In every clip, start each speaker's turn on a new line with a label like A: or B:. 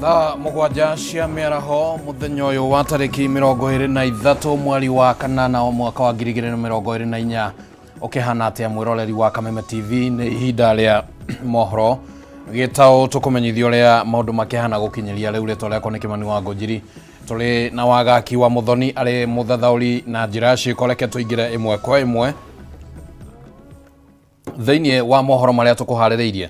A: Thaa 7 cia mĩaraho mũthenya ũyũ wa tarĩki 23 mweri wa kanana wa mwaka wa 2024 ũkĩhana atĩa mwĩroreri wa Kameme TV? Nĩ ihinda rĩa mohoro gĩtaũ tũkũmenyithia ũrĩa maũndũ makĩhana gũkinyĩria rĩu. Rĩtwa rĩakwa nĩ Kĩmani wa Ngũnjiri, tũrĩ na Wagaki wa Mũthoni arĩ mũthathaũri na njĩra ya ciĩko. Reke tũingĩre ĩmwe kwa ĩmwe thĩinĩ wa mohoro marĩa tũkũharĩrĩirie.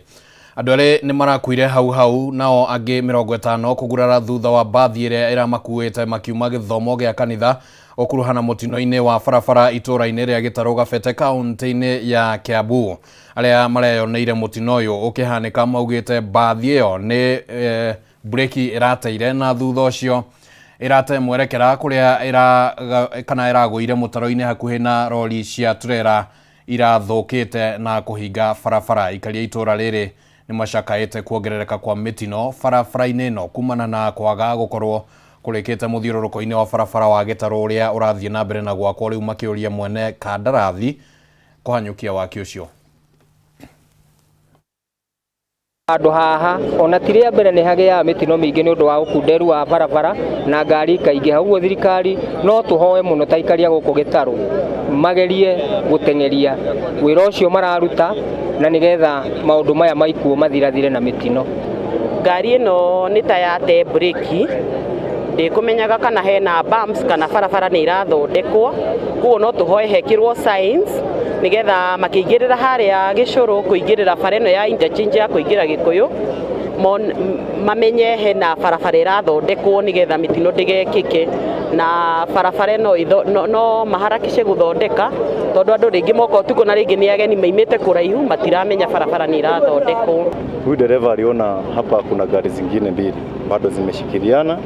A: Andũ erĩ nĩ marakuire hau hau nao angĩ 50 kũgurara thutha wa mbathi ĩrĩa ĩramakuĩte makiuma gĩthomo gĩa kanitha gũkuruhana mũtino-inĩ wa barabara itũũra-inĩ rĩa Gĩtarũ Gabete kaũntĩ-inĩ ya Kiambu. Arĩa mareyoneire mũtino ũyũ ũkĩhanĩka maugĩte mbathi ĩyo nĩ breki ĩrateire na thutha ũcio ĩrate mwerekera kũrĩa ĩra, kana ĩragũire mũtaro-inĩ hakuhĩ na rori cia turera irathũkĩte na kũhinga barabara. Aikari a itũũra rĩrĩ nĩ macakaĩte kuongerereka kwa mĩtino barabara-inĩ ĩno kumana na kwaga gũkorwo kũrĩkĩte mũthiũrũrũko-inĩ wa barabara wa Gĩtarũ ũrĩa ũrathiĩ na mbere na gwakwo rĩu, makĩũria mwene kandarathi kũhanyũkia waki ũcio.
B: Handũ haha ona ti rĩa mbere nĩ hagĩaga mĩtino mĩingĩ nĩ ũndũ wa ũkunderu wa barabara na ngari ikaingĩha. Ũguo thirikari no tũhoe mũno ta aikari a gũkũ Gĩtarũ magerie gũteng'eria wĩra ũcio mararuta na nĩgetha maũndũ maya ma ikuũ mathirathire na mĩtino.
C: Ngari ĩno nĩ ta yate mburĩki, ndĩkũmenyaga kana hena bumps kana barabara nĩ irathondekwo, koguo no tũhoe hekĩrwo signs nĩgetha makĩingĩrĩra harĩa gĩcũrũ kũingĩrĩra bara ĩno ya interchange ya kũingĩra Gĩkũyũ, mamenye hena barabara ĩrathondekwo nĩgetha mĩtino ndĩgekĩke, na barabara ĩno no maharakishe gũthondeka tondũ andũ rĩngĩ moka ũtukũ na rĩngĩ nĩ ageni maimĩte kũraihu matiramenya barabara nĩ ĩrathondekwo.
D: Huyu dereva aliona hapa kuna gari zingine mbili bado zimeshikiliana,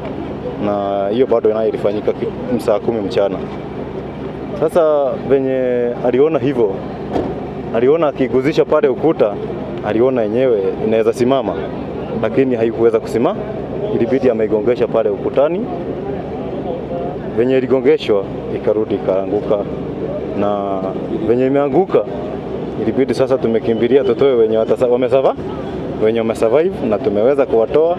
D: na hiyo bado nayo ilifanyika saa 10 mchana. Sasa venye aliona hivyo, aliona akiguzisha pale ukuta, aliona yenyewe inaweza simama, lakini haikuweza kusimama, ilibidi ameigongesha pale ukutani. Venye iligongeshwa ikarudi ikaanguka, na venye imeanguka ilibidi sasa tumekimbilia tutoe wenye wamesava wenye wamesurvive, na tumeweza kuwatoa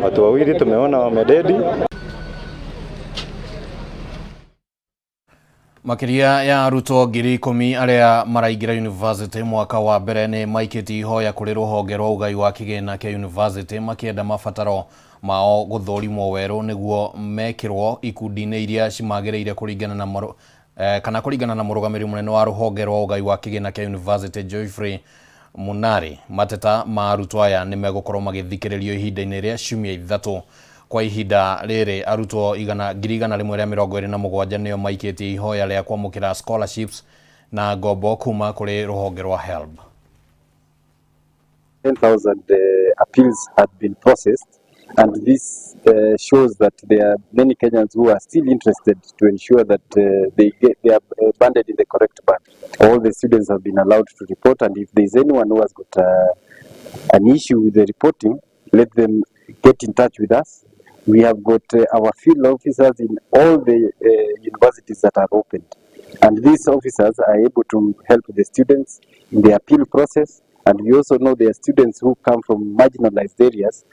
D: watu wawili, tumeona wamededi.
A: Makĩria ya arutwo 10,000 arĩa maraingĩra university mwaka wa mbere nĩ maikĩtie ihoya kũrĩ rũhonge rwa ũgai wa kĩgĩna kĩa university makĩenda mabataro mao gũthũrimwo werũ nĩguo mekĩrwo ikundi-inĩ iria cimagĩrĩire kũringana na kana kũringana na mũrũgamĩrĩri mũnene wa rũhonge rwa ũgai wa kĩgĩna kĩa university Geoffrey Munari. Mateta ma arutwo aya nĩ megũkorwo magĩthikĩrĩrio ihinda-inĩ rĩa ciumia 3. Kwa ihinda rĩrĩ arutwo 127,000 nĩo maikĩtie ihoya rĩa kwamũkĩra scholarships na ngombo kuma kũrĩ rũhonge rwa HELB.
E: 10,000 appeals had been processed, and this shows that there are many Kenyans who are still interested to ensure that they are banded in the correct band. All the students have been allowed to report, and if there is anyone who has got an issue with the reporting, let them get in touch with us. We have got our field officers in all the universities that are opened, and these officers are able to help the students in the appeal process. And we also know there are students who come from marginalized areas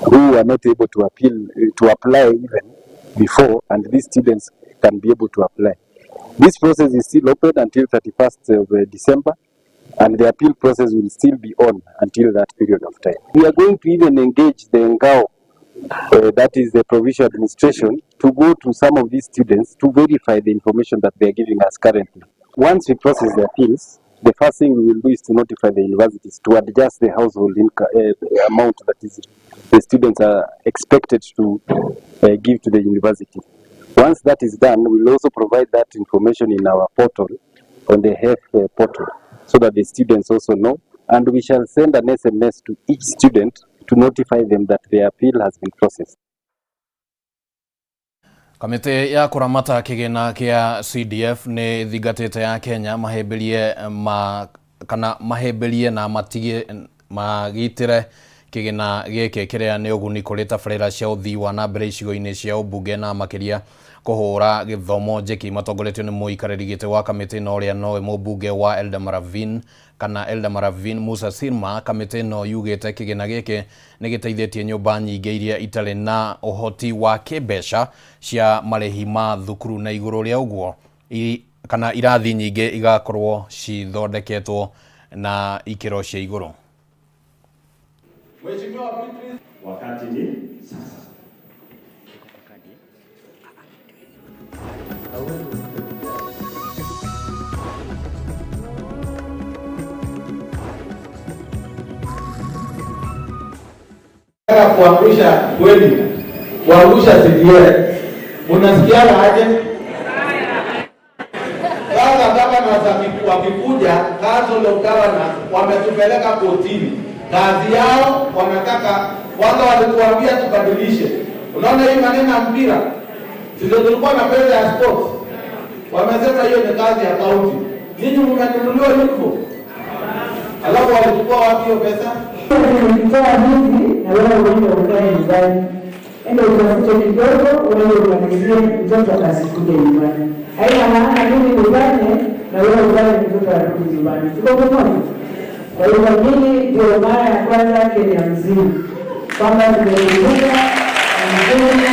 E: who are not able to appeal, to apply even before, and these students can be able to apply. This process is still open until 31st of December, and the appeal process will still be on until that period of time. We are going to even engage the NGAO, that is the provincial administration, to go to some of these students to verify the information that they are giving us currently. Once we process the appeals, the first thing we will do is to notify the universities to adjust the household income, amount that is the students are expected to give to the university. Once that is done, we'll also provide that information in our portal, on the HEF portal, so that the students also know. And we shall send an SMS to each student to notify them that their appeal has been processed.
A: Kamĩtĩ ya kũramata kĩgĩna kĩa CDF nĩ thingatĩte ya Kenya mahĩmbĩrie ma kana mahĩmbĩrie na matige magitĩre Kĩgĩna gĩkĩ kĩrĩa nĩ ũguni kũrĩ tabarĩra cia ũthii wa na mbere icigo-inĩ cia ũmbunge na makĩria kũhũra gĩthomo njeki. Matongoretio nĩ mũikarĩri gĩtĩ wa kamĩtĩ ĩno ũrĩa nowe mũmbunge wa Eldama Ravine kana Eldama Ravine Musa Sirma. Kamĩtĩ ĩno yugĩte kĩgĩna gĩkĩ nĩ gĩteithĩtie nyũmba nyingĩ iria itarĩ na ũhoti wa kĩmbeca cia marĩhi ma thukuru, na igũrũ rĩa ũguo kana irathi nyingĩ igakorwo cithondeketwo na ikĩro cia igũrũ.
F: Wakati ni sasa.
G: Kuangusha kweli, kuangusha CDF, unasikiana aje? Sasa governors wakikuja, Council of Governors wametupeleka kotini, kazi yao wanataka kwanza, walituambia tubadilishe. Unaona hii maneno ya mpira, sisi tulikuwa na pesa ya sports, wamesema hiyo ni kazi ya county. Ninyi mmenunuliwa uniform, alafu walichukua wapi hiyo pesa?
H: Ukitoa hivi na wewe uende ukae nyumbani, enda utafute kidogo, uende umalizie, mtoto asikuje nyumbani. Haina maana mimi nifanye na wewe ufanye, mtoto arudi nyumbani. Tuko pamoja? Kwa hivyo mimi ndio mara ya kwanza Kenya mzima kwamba tumekumbuka mzuri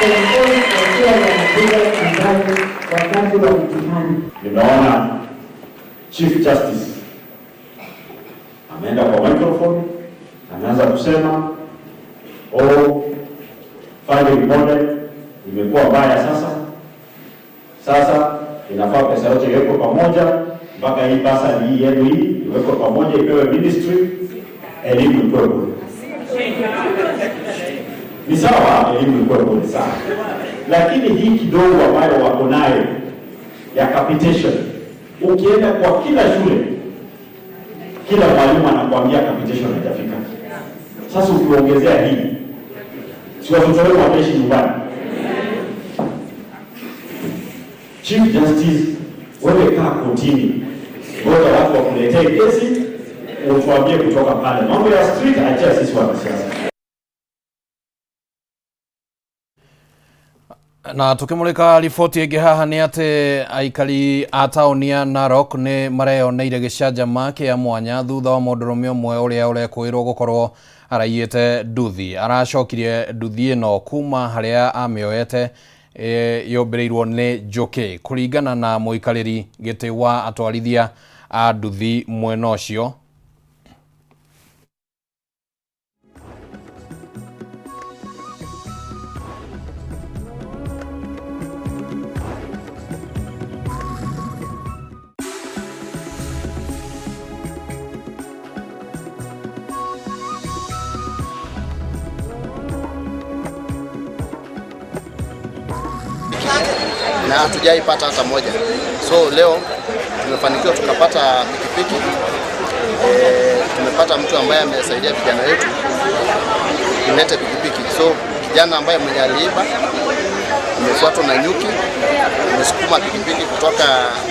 H: serikali wakiwa wanakuja nyumbani wakati wa mtihani.
F: Nimeona Chief Justice ameenda kwa microphone, ameanza kusema, oh, funding model imekuwa mbaya sasa. Sasa inafaa pesa yote iwekwe pamoja, mpaka hii bursary hii yenu hii iwekwe pamoja, ipewe ministry, elimu ikuwe bure. Ni sawa, elimu ikuwe bure sawa, lakini hii kidogo ambayo wako nayo ya capitation, ukienda kwa kila shule, kila mwalimu anakuambia capitation haijafika. Sasa ukiongezea hii, si watoto wenu wataishi nyumbani? Chief Justice, wewe kaa kotini, ngoja watu wakuletee kesi, utuambie kutoka pale. Mambo ya street achia sisi wanasiasa.
A: Na tukimulika riboti ĩngĩ haha nĩ atĩ aikari a taũni ya Narok nĩ mareyoneire gĩcanjama kĩa mwanya thutha wa mũndũrũme ũmwe ũrĩa ũrekũĩrwo gũkorwo araiyĩte nduthi. Aracokirie nduthi ĩno kuma harĩa amĩoete yũmbĩrĩirwo nĩ njũkĩ. Kũringana na mũikarĩri gĩtĩ wa atwarithia a nduthi mwena ũcio,
I: na hatujaipata hata moja. So leo tumefanikiwa tukapata pikipiki. Tumepata mtu ambaye amesaidia vijana wetu kuleta pikipiki. So kijana ambaye mwenye aliiba amefuatwa na nyuki, amesukuma pikipiki kutoka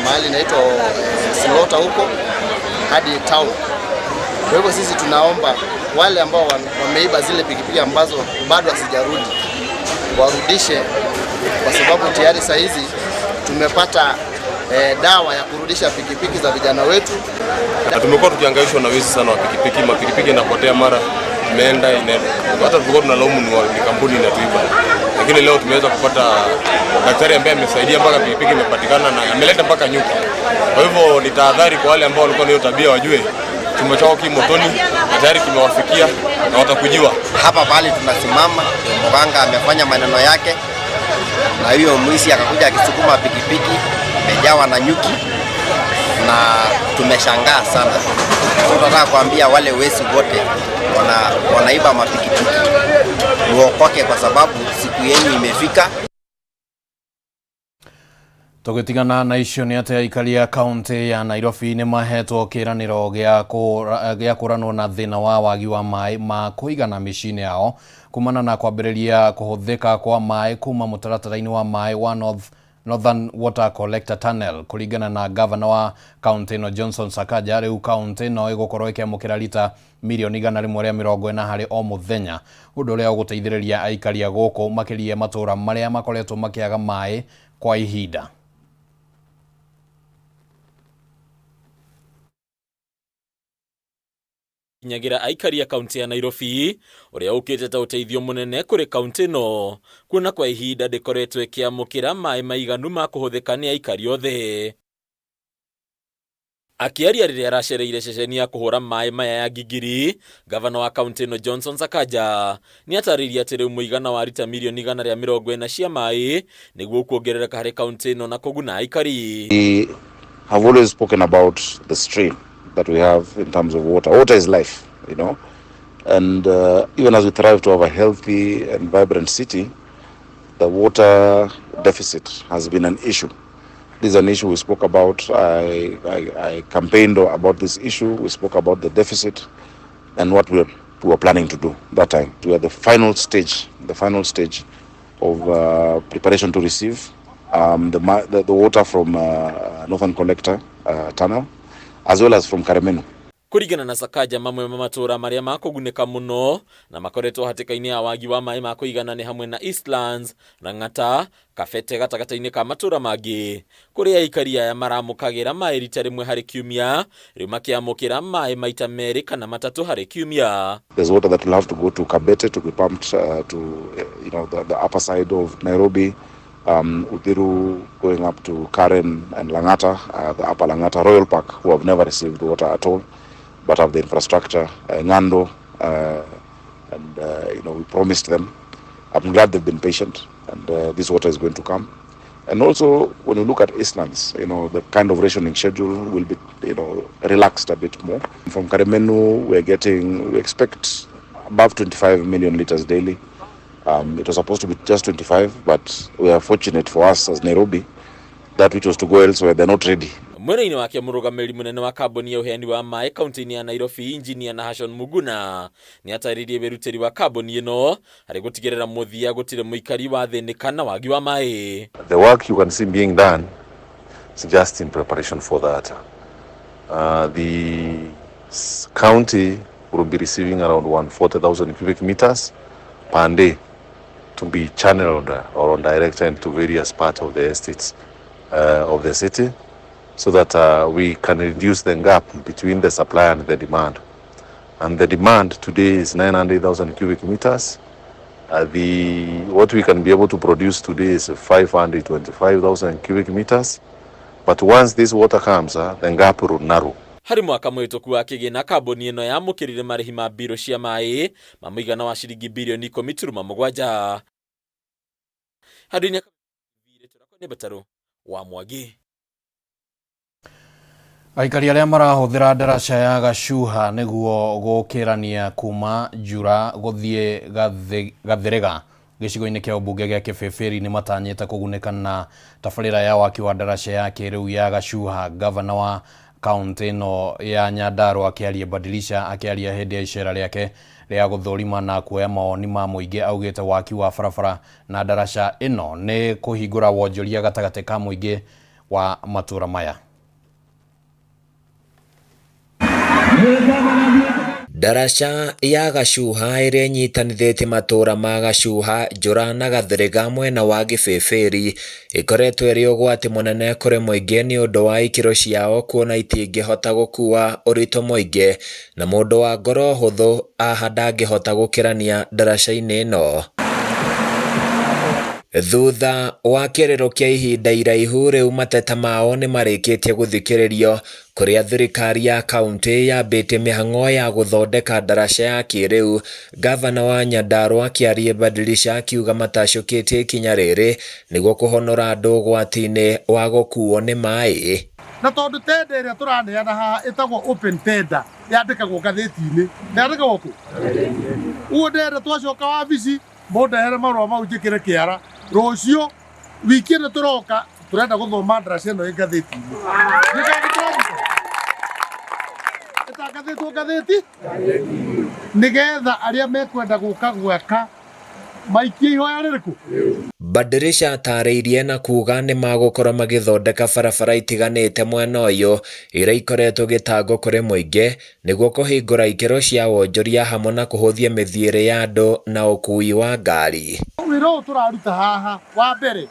I: mahali inaitwa Silota huko hadi town. Kwa hivyo sisi tunaomba wale ambao wameiba zile pikipiki ambazo bado hazijarudi warudishe, kwa sababu tayari saa hizi tumepata dawa ya kurudisha pikipiki za vijana wetu.
J: Tumekuwa tukihangaishwa na wizi sana wa pikipiki, mapikipiki inapotea mara imeenda, hata tulikuwa tunalaumu ni kampuni inatuiba, lakini leo tumeweza kupata daktari ambaye amesaidia mpaka pikipiki imepatikana na ameleta mpaka nyuki. Kwa hivyo ni tahadhari kwa wale ambao walikuwa na hiyo tabia, wajue chumba chao kimotoni na tayari kimewafikia na watakujiwa.
I: Hapa pale tunasimama, mganga amefanya maneno yake, na hiyo mwizi akakuja akisukuma pikipiki imejawa na nyuki, na tumeshangaa sana. So tunataka kuambia wale wezi wote wanaiba mapikipiki muokoke, kwa sababu siku yenu imefika.
A: Tũgĩtigana na icio nĩ atĩ aikari a kaunti ya Nairobi nĩ mahetwo kĩĩranĩro gĩa kũranwo na thĩna wa wagi wa maĩ ma kũigana mĩciĩ-inĩ yao kumana na kwambĩrĩria kũhũthĩka kwa maĩ kuma mũtaratara-inĩ wa maĩ wa North Northern Water Collector Tunnel. Kũringana na gavana wa kaunti ĩno Johnson Sakaja, rĩu kaunti ĩno ĩgũkorwo ĩkĩamũkĩra rita mirioni 140 harĩ o mũthenya, ũndũ ũrĩa ũgũteithĩrĩria aikari a gũkũ makĩria matũũra marĩa makoretwo makĩaga maĩ kwa ihinda.
K: Kinyagira aikari a kaunti ya Nairobi uria ukite ta uteithio munene kuri kaunti ino, kuona kwa ihinda ndikoretwo ikiamukira maĩ maiganu ma kuhuthika ni aikari othe. Akiaria rĩrĩa aracereire ceceni ya kũhũra maĩ maya ya Gigiri, gavana wa kaunti ĩno Johnson Sakaja nĩ atarĩirie atĩ rĩu mũigana wa rita mirioni 140 cia maĩ nĩguo ũkuongerereka harĩ kaunti ĩno na kũguna aikari.
L: We have always spoken about the strain that we have in terms of water. Water is life, you know, and even as we thrive to have a healthy and vibrant city, the water deficit has been an issue. This is an issue we spoke about. I campaigned about this issue. We spoke about the deficit and what we were planning to do that time. We are the final stage, of preparation to receive the water from Northern Collector Tunnel, as well as from Karemenu.
K: Kũringana na Sakaja, mamwe ma matũũra marĩa makũgunĩka mũno na makoretwo hatĩka-inĩ ya wagi wa maĩ ma kũigana nĩ hamwe na Eastlands, Lang'ata, Kabete gatagatĩ-inĩ ka matũũra mangĩ, kũrĩa aikari aya maramũkagĩra maĩ rita rĩmwe harĩ kiumia, rĩu makĩamũkĩra maĩ maita merĩ kana matatũ harĩ kiumia.
L: There's water that will have to go to Kabete to be pumped to the upper side of Nairobi, Uthiru going up to Karen and Lang'ata, the upper Lang'ata Royal Park, who have never received water at all, but have the infrastructure, Ngando, and we promised them. I'm glad they've been patient, and this water is going to come. And also, when you look at Eastlands, the kind of rationing schedule will be, relaxed a bit more. From Karemenu, we expect above 25 million liters daily. It was supposed to be just 25, but we are fortunate for us as Nairobi that which was to go elsewhere, they're not ready.
K: Mwena-inĩ wake mũrũgamĩrĩri mũnene wa kambuni ya ũheani wa maĩ kaunti-inĩ ya Nairobi, Engineer Nahashon Muguna, nĩ atarĩirie wĩrutĩri wa kambuni ĩno harĩ gũtigĩrĩra mũthia gũtirĩ mũikari wa thĩnĩka na wagi wa maĩ.
M: The work you can see being done is just in preparation for that. The county will be receiving around 140,000 cubic meters per day to be channeled or directed to various parts of the estates of the city, so that we can reduce the gap between the supply and the demand. And the demand today is 900,000 cubic meters. What we can be able to produce today is 525,000 cubic meters. But once this water comes, the gap will narrow.
K: Harĩ mwaka mũhĩtũku wa kĩgĩna, kambuni ĩno yamũkĩrire marĩhi ma mbirũ cia maĩ ma mũigana wa ciringi birioni 10.7. Handũ-inĩ nĩ Mbatarũ wa Mwangi.
A: Aikari arĩa marahũthĩra ndaraca ya Gacuha nĩguo gũkĩrania kuma Njura gũthiĩ Gathĩrĩga gĩcigo-inĩ kĩa ũmbunge gĩa Kĩbĩbĩri nĩ matanyĩte kũgunĩka na tabarĩra ya waki wa ndaraca ya kĩrĩu ya Gacuha. Gavana wa kaunti ĩno ya Nyandarua akĩaria Badilisha akĩaria hĩndĩ ya icera rĩake rĩa gũthũrima na kuoya mawoni ma mũingĩ, augĩte waki wa barabara na ndaraca ĩno nĩ kũhingũra wonjoria gatagatĩ ka mũingĩ wa matũũra maya.
N: Ndaraca ya Gacuha ĩrĩa ĩnyitanithĩtie matũũra ma Gacuha, Njura na Gathĩrĩga mwena wa Gĩbĩbĩri ĩkoretwo ĩrĩ ũgwati mũnene kũrĩ mũingĩ nĩ ũndũ wa ikĩro ciao kuona itingĩhota gũkua ũritũ mũingĩ na mũndũ wa ngoro hũthũ aha ndangĩhota gũkĩrania ndaraca-inĩ ĩno. Thutha wa kĩrĩro kĩa ihinda iraihu rĩu mateta mao nĩmarĩkĩtie gũthikĩrĩrio kũrĩa thirikari ya kaunti yambĩtie mĩhang'o ya gũthondeka ndaraca ya kĩrĩu. Gavana wa Nyandarua Kĩarie Badilisha akiuga matacũkĩtie ikinya rĩrĩ nĩguo kũhonora andũ ũgwati-inĩ wa gũkuo nĩ maĩ.
G: Na tondu tender ĩrĩa tũraneana haha ĩtagwo open tender, yandĩkagwo ngathĩti-inĩ, yandĩkagwo kũ? Ũguo ndĩrenda twacoka wabici mũndehere marũa mau njĩkĩre kĩara. Rũciũ wiki ĩno tũroka tũrenda gũthoma ndaraca ĩno ĩ ngathĩti-inĩ. Ĩtangathĩtwo ngathĩti nĩgetha arĩa mekwenda gũka gwaka maikie ihoya rĩrĩkũ.
N: Badirisha atarĩirie na kuga nĩ magũkorwo magĩthondeka barabara itiganĩte mwena ũyũ iria ikoretwo gĩtango kũrĩ mũingĩ nĩguo kũhingũra ikĩro cia wonjoria hamwe na kũhũthia mĩthiĩre ya andũ na ũkui wa ngari.
G: Wĩra ũyũ tũraruta haha wa mbere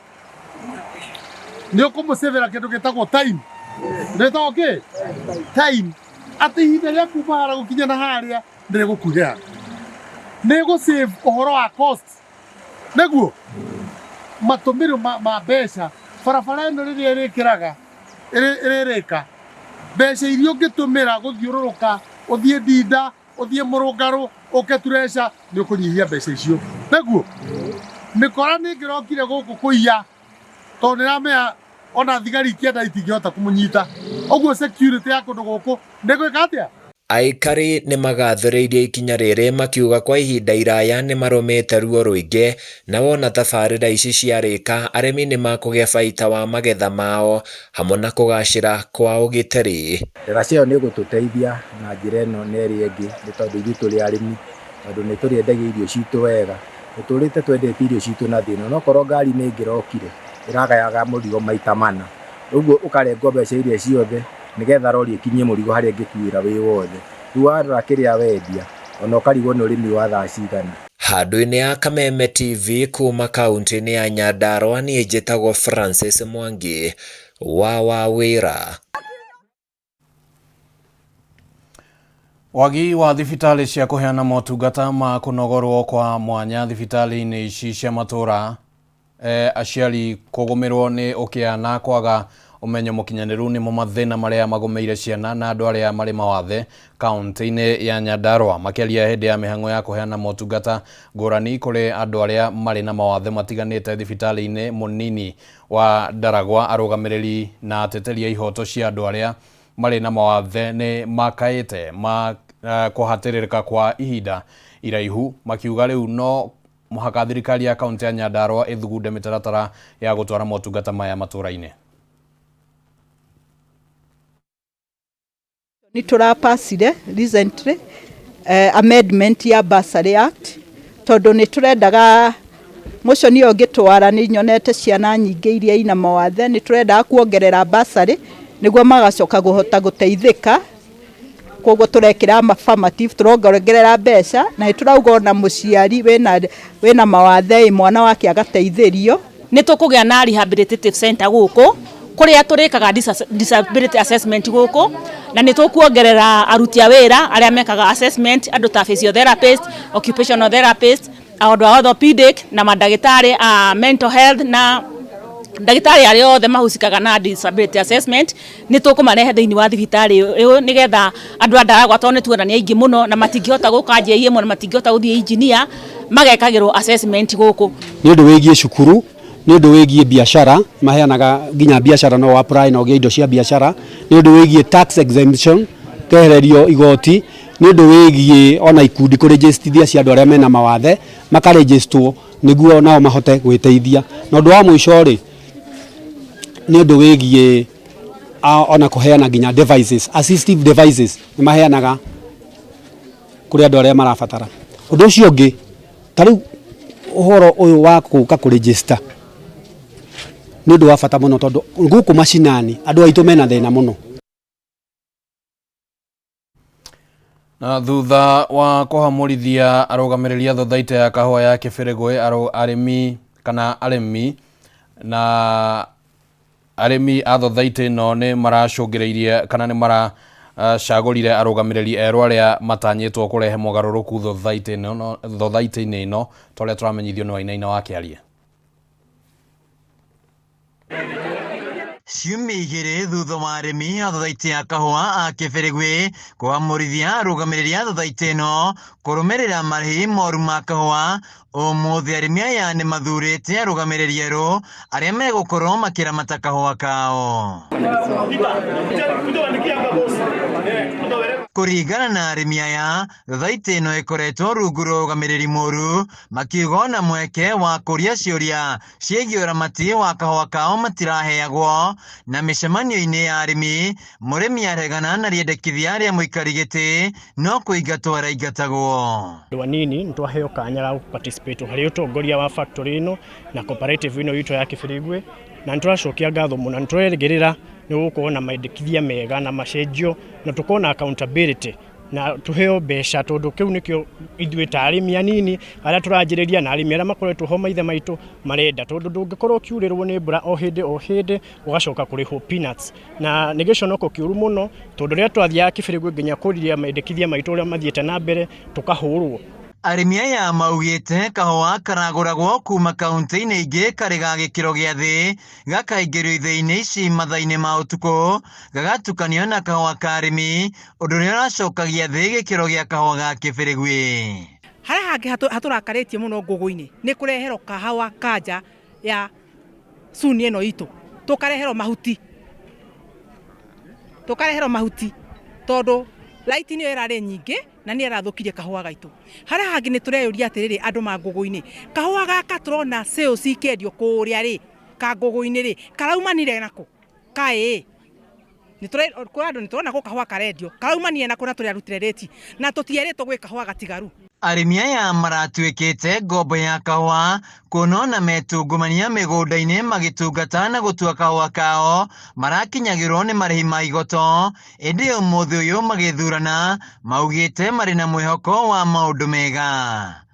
G: nĩ ũkũmũcĩvĩra kĩndũ gĩtagwo time, rĩtagwo kĩ time, atĩ ihinda rĩa kuma harĩa gũkinya na harĩa nĩ rĩgũkuhĩha, nĩ gũ save ũhoro wa cost, nĩguo matũmĩro ma mbeca. Barabara ĩno rĩrĩa ĩrĩkĩraga ĩrĩrĩka, mbeca iria ũngĩtũmĩra gũthiũrũrũka ũthiĩ Ndinda, ũthiĩ Mũrũngarũ, ũke Tureca, nĩ ũkũnyihia mbeca icio. Nĩguo mĩkora nĩ ĩngĩrokire gũkũ kũiya, tondũ nĩ ĩramenya ona thigari ikĩenda itingĩhota kũmũnyita. Ũguo security ya kũndũ gũkũ nĩ gwĩka atĩa?
N: Aikari nĩ magathĩrĩirie ikinya rĩrĩ makiuga kwa ihinda iraya nĩ marũmĩte ruo rũingĩ na wona tabarĩra ici ciarĩka arĩmi nĩ makũgĩa baita wa magetha mao hamwe na kũgacĩra kwa ũgitĩri.
O: Ndaraca ĩyo nĩ ĩgũtũteithia na njĩra ĩno na ĩrĩa ĩngĩ, nĩ tondũ ithuĩ tũrĩ arĩmi, tondũ nĩ tũrĩendagia irio citũ wega, tũtũrĩte twendete irio citũ na thĩna, onokorwo ngari nĩ ĩngĩrokire ĩragayaga mũrigo maita mana, ũguo ũkarengwo mbeca iria ciothe nĩgetha rori ĩkinyie mũrigo harĩa ĩngĩkuĩra wĩ wothe. Rĩu warora kĩrĩa wendia ona ũkarigwo nĩ ũrĩmi wa thaa cigana.
N: Handũ-inĩ ya Kameme TV kuma kaunti-inĩ ya Nyandarua, niĩ njĩtagwo Francis Mwangi wa Wawĩra.
A: Wagi wa thibitarĩ cia kũheana motungata ma kũnogorwo kwa mwanya thibitarĩ-inĩ ici cia matũra, aciari kũgũmĩrwo nĩ ũkĩa na kwaga ũmenyo mũkinyanĩru nĩmo mathĩna marĩa magũmĩire ciana na andũ arĩa marĩ mawathe kaunti-inĩ ya Nyandarua. Makĩaria hĩndĩ ya mĩhang'o ya kũheana motungata ngũrani kũrĩ andũ arĩa marĩ na mawathe matiganĩte thibitarĩ-inĩ mũnini wa Ndaragwa, arũgamĩrĩri na ateteri a ihoto cia andũ arĩa marĩ na mawathe nĩ makaĩte ma kũhatĩrĩrĩka kwa ihinda iraihu, makiuga rĩu no mũhaka thirikari ya kaunti ya Nyandarua ĩthugunde mĩtaratara ya gũtwara motungata maya matũra-inĩ.
P: Nĩ tũrapacire recently amendment ya Bursary Act, tondũ nĩ tũrendaga motion ĩyo ngĩtwara nĩ nyonete ciana nyingĩ iria ina mawathe, nĩ tũrendaga kuongerera bursary nĩguo magacoka kũhota gũteithĩka. Koguo tũrekĩra affirmative, tũrongerera mbeca, na nĩ tũrauga ona mũciari wĩna mawathe mwana wake agateithĩrio.
Q: Nĩ tũkũgĩa na rehabilitative center gũkũ kũrĩa tũrĩkaga disability assessment gũkũ, na nĩ tũkuongerera aruti a wĩra arĩa mekaga assessment, andũ ta physiotherapist, occupational therapist, andũ a orthopedic na mandagĩtarĩ a mental health na ndagĩtarĩ arĩa othe mahusikaga na disability assessment. Nĩ tũkũmarehe thĩinĩ wa thibitarĩ ũyũ nĩgetha andũ a Ndaragwa, tondũ nĩ tuona nĩ aingĩ mũno na matingĩhota gũka JM na matingĩhota gũthiĩ engineer, magekagĩrwo assessment gũkũ.
R: Nĩ ũndũ wĩgiĩ cukuru, nĩ ũndũ wĩgiĩ biacara, maheanaga nginya biacara no apply na ũgĩe indo cia biacara, nĩ ũndũ wĩgiĩ tax exemption, kehererio igoti, nĩ ũndũ wĩgiĩ ona ikundi kũrĩnjĩstithia cia andũ arĩa mena mawathe, makarĩnjĩstwo nĩguo nao mahote gwĩteithia. Na ũndũ wa mũico rĩ, nĩ ũndũ wĩgiĩ ona kũheana nginya devices, assistive devices, nĩ maheanaga kũrĩ andũ arĩa marabatara. Ũndũ ũcio ũngĩ, ta rĩu ũhoro ũyũ wa gũka kũregister nĩ ũndũ wa bata mũno, tondũ gũkũ macinani andũ aitũ mena thĩna mũno.
A: Na thutha wa kũhamũrithia arũgamĩrĩri a thothaitĩ ya kahũa ya Kĩbĩrĩgwe, arĩmi kana arĩmi na arĩmi a thothaitĩ ĩno nĩ maracũngĩrĩirie kana nĩ maracagũrire arũgamĩrĩri erũ arĩa matanyĩtwo kũrehe mogarũrũku thothaitĩ-inĩ ĩno, ta ũrĩa tũramenyithio nĩ Wainaina wa Kĩarie.
S: Ciumia igĩrĩ thutha wa arĩmi a thothaitĩ ya kahũa a Kĩbĩrĩgwĩ kũamũrithia arũgamĩrĩri a thothaitĩ ĩno kũrũmĩrĩra marĩhi moru ma kahũa, ũmũthĩ arĩmi aya nĩ mathurĩte arũgamĩrĩri erũ arĩa megũkorwo makĩramata kahũa kao. Kũringana na arĩmi aya, thothaitĩ ĩno ĩkoretwo rungu rwa ũrũgamĩrĩri mũru, makiuga ona mweke wa kũria ciũria ciĩgiĩ ũramati wa kahũa kao matiraheagwo, na mĩcemanio-inĩ ya arĩmi, mũrĩmi aregana na rĩendekithia rĩa mũikari gĩtĩ no kũingatwo araingatagwo.
T: Andũ anini nĩ twaheo kanya ga gũ-participate harĩ ũtongoria wa factory ĩno na cooperative ĩno itũ ya Kĩbĩrĩgwe, na nĩ tũracokia ngatho mũno na nĩ tũrerĩgĩrĩra nĩ gũgũkorwo na mendekithia mega na macenjio na tũkorwo na accountability na tũheo mbeca tondũ kĩu nĩkĩo ithuĩ ta arĩmi anini arĩa tũranjĩrĩria na arĩmi arĩa makoretwo ho maithe maitũ marenda, tondũ ndũngĩkorwo ũkiurĩrwo nĩ mbura o hĩndĩ o hĩndĩ ũgacoka kũrĩhwo peanuts, na nĩ gĩconoko kĩũru mũno tondũ rĩrĩa twathiaga Kĩbĩrĩgwe nginya kũria mendekithia maitũ ũrĩa mathiĩte na mbere tũkahũrwo.
S: Arĩmi aya maugĩte kahũa karagũragwo kuma kaunti-inĩ ingĩ karĩ ga gĩkĩro gĩa thĩ, gakaingĩrio ithĩi-inĩ ici mathaa-inĩ ma ũtukũ, gagatukanio na kahũa ka arĩmi, ũndũ ũrĩa ũracokagia thĩ gĩkĩro gĩa kahũa ga Kĩbĩrĩgwe.
U: Harĩa hangĩ hatũrakarĩtie mũno ngũgũ-inĩ nĩ kũreherwo kahawa kanja ya cuni ĩno itũ, tũkareherwo mahuti, tũkareherwo mahuti tondũ light nĩyo ĩrarĩ nyingĩ na nĩ ĩrathũkirie kahũa gaitũ. Harĩa hangĩ nĩ tũreyũria atĩrĩrĩ, andũ ma ngũgũ-inĩ, kahũa gaka tũrona sales ikĩendio kũrĩa rĩ, ka ngũgũ-inĩ rĩ, karaumanire nakũ? Kaĩ kũrĩ andũ nĩ tũrona gũ kahũa karendio, karaumanire nakũ na tũrarutire rĩti na tũtierĩtwo gwĩ kahũa gatigaru.
S: Arĩmi aya maratuĩkĩte ngombo ya kahũa kuona ona metungumania mĩgũnda-inĩ magĩtungata na gũtua kahũa kao marakinyagĩrwo nĩ marĩhi ma igoto, ĩndĩ ũmũthĩ ũyũ magĩthurana maugĩte marĩ na mwĩhoko wa maũndũ mega.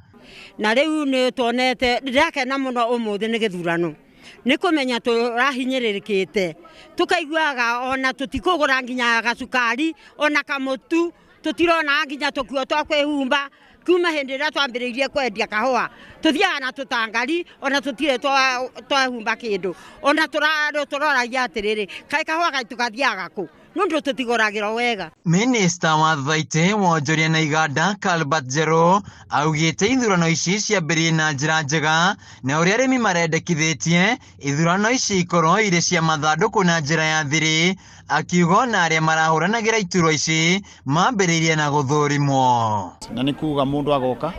V: Na rĩu nĩ tuonete, ndĩrakena mũno ũmũthĩ nĩ gĩthurano, nĩ kũmenya tũrahinyĩrĩrĩkĩte, tũkaiguaga ona tũtikũgũra nginya gacukari ona kamũtu, tũtirona nginya tũkuo twa kwĩhumba. Kuma hĩndĩ ĩrĩa twambĩrĩirie kwendia kahũa tũthiaga na tũtangari ona tũtirĩ twehumba kĩndũ, ona tũroragia atĩrĩrĩ, kaĩ kahũa gaitũ gathiaga kũ? Nĩ ũndũ tũtigũragĩrwo wega.
S: Minista wa Thaitĩ, Wonjoria na Iganda Albert Njerũ augĩte ithurano ici ciambĩrĩirie na njĩra njega na ũrĩa arĩmi marendekithĩtie ithurano ici ikorwo irĩ cia mathandũkũ na njĩra ya thiri, akiuga ona arĩa marahũranagĩra iturwa ici mambĩrĩirie na gũthũrimwo.
W: Na nĩ kuga mũndũ agoka,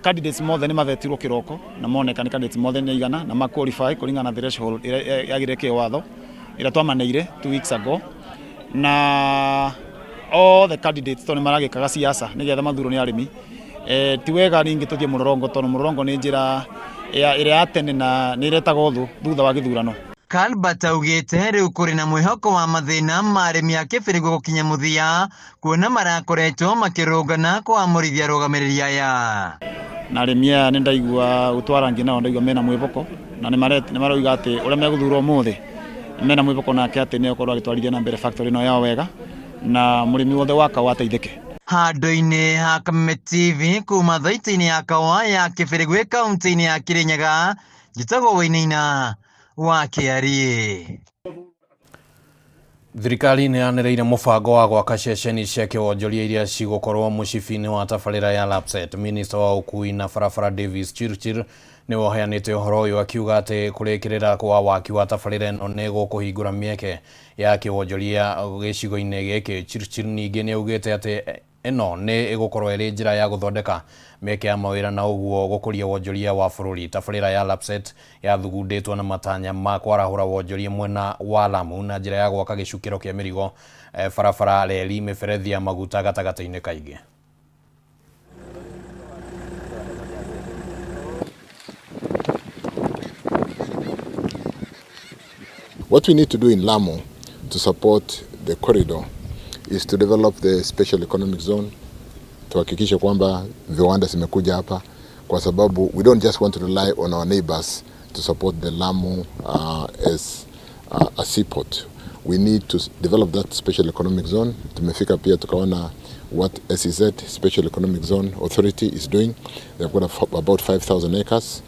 W: candidates mothe nĩ mavetirwo kĩroko na moneka nĩ candidates mothe nĩ aigana na ma qualify kũringana na threshold ĩrĩa yagĩrĩire kĩwatho ĩrĩa twamaneire 2 weeks ago, na all the candidates tondũ nĩ maragĩkaga siasa nĩgetha mathurwo nĩ arĩmi. Ti wega ningĩ tũthiĩ mũrorongo tondũ mũrorongo nĩ njĩra ĩrĩa ya tene na nĩ ĩretaga ũthũ thutha wa gĩthurano.
S: Albert augĩte rĩu kũrĩ na mwĩhoko wa mathĩna ma arĩmi a Kĩbĩrĩgwe gũkinya mũthia kuona marakoretwo makĩrũngana kũamũrithia arũgamĩrĩri aya.
W: Na arĩmi aya nĩ ndaigua gũtwarangia nao, ndaigua mena mwĩhoko na nĩ maroiga atĩ ũrĩa megũthurwo ũmũthĩ mena mwĩhoko nake atĩ nĩ egũkorwo agĩtwarithia na mbere factory ĩno yao wega na mũrĩmi wothe wa kahũa ateithĩke.
S: Handũ-inĩ ha Kameme TV kuma thaitĩ-inĩ ya kahũa ya Kĩbĩrĩgwe kaunti-inĩ ya Kĩrĩnyaga, njĩtagwo Wainaina wa Kĩariĩ.
A: Thirikari nĩ yanĩrĩire mũbango wa gwaka ceceni cia kĩwonjoria iria cigũkorwo mũcibi-inĩ wa tabarĩra ya LAPSSET. Minista wa ũkui na barabara Davis Chirchir nĩwe ũheanĩte ũhoro ũyũ akiuga atĩ kũrĩkĩrĩra kwa waki wa tabarĩra ĩno nĩ gũkũhingũra mĩeke ya kĩwonjoria gĩcigo-inĩ gĩkĩ. Chirchir ningĩ nĩ augĩte atĩ ĩno nĩ ĩgũkorwo ĩrĩ njĩra ya gũthondeka mĩeke ya mawĩra na ũguo gũkũria wonjoria wa bũrũri. Tabarĩra ya LAPSSET yathugundĩtwo na matanya ma kwarahũra wonjoria mwena wa Lamu na njĩra ya gwaka gĩcukĩro kĩa mĩrigo, barabara, reri, mĩberethi ya maguta gatagatĩ-inĩ kaingĩ.
X: What we need to do in Lamu to support the corridor is to develop the special economic zone, tuhakikishe kwamba viwanda zimekuja hapa, kwa sababu we don't just want to rely on our neighbors to support the Lamu as a seaport. We need to develop that special economic zone. Tumefika pia tukaona what SEZ, Special Economic Zone Authority, is doing. They've got about 5,000 acres.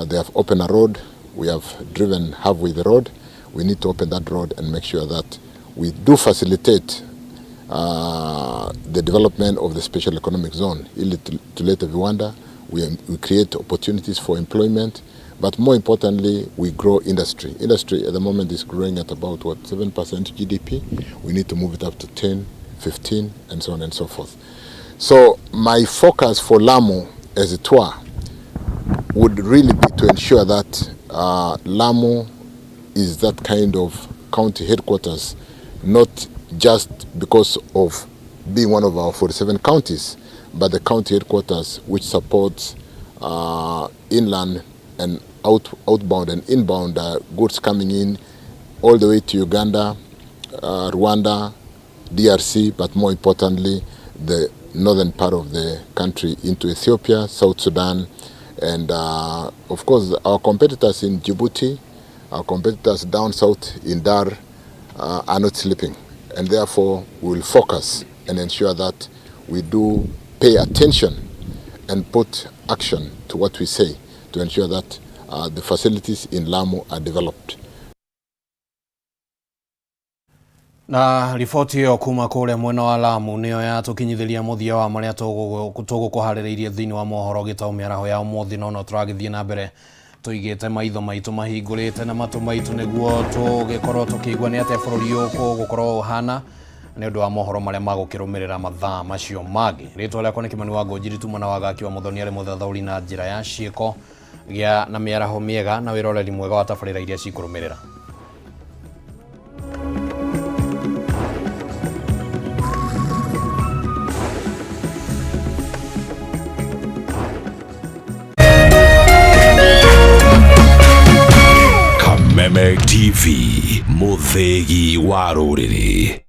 X: They have opened a road. We have driven halfway the road. We need to open that road and make sure that we do facilitate the development of the special economic zone. Ili tulete viwanda, we create opportunities for employment, but more importantly, we grow industry. Industry at the moment is growing at about, what, 7% GDP. We need to move it up to 10 15, and so on and so forth. So my focus for Lamu as a tour would really be to ensure that Lamu is that kind of county headquarters, not just because of being one of our 47 counties, but the county headquarters which supports inland and outbound and inbound goods coming in all the way to Uganda, Rwanda, DRC, but more importantly, the northern part of the country into Ethiopia, South Sudan, and of course our competitors in Djibouti, our competitors down south in Dar are not sleeping, and therefore we will focus and ensure that we do pay attention and put action to what we say to ensure that the facilities in Lamu are developed.
A: Na riboti ĩyo kuma kũrĩa mwena wa Lamu nĩyo yatũkinyithĩria mũthia wa marĩa tũgũkũharĩrĩirie thĩinĩ wa mohoro gĩtaũ mĩaraho ya ũmũthĩ, no no tũragĩthiĩ na mbere tũigĩte maitho maitũ mahingũrĩte na matũ maitũ nĩguo tũgĩkorwo tũkĩigua nĩ atĩa bũrũri ũgũkorwo ũhana nĩ ũndũ wa mohoro marĩa magũkĩrũmĩrĩra mathaa macio mangĩ. Rĩtwa rĩakwa nĩ Kĩmani wa Ngũnjiri tuma na Wangaki wa Mũthoni arĩ mũthathaũri na njĩra ya ciĩko gĩa na mĩaraho mĩega na wĩroreri mwega wa tabarĩra iria cikũrũmĩrĩra.
B: Kameme TV, mũthĩgi wa rũrĩrĩ.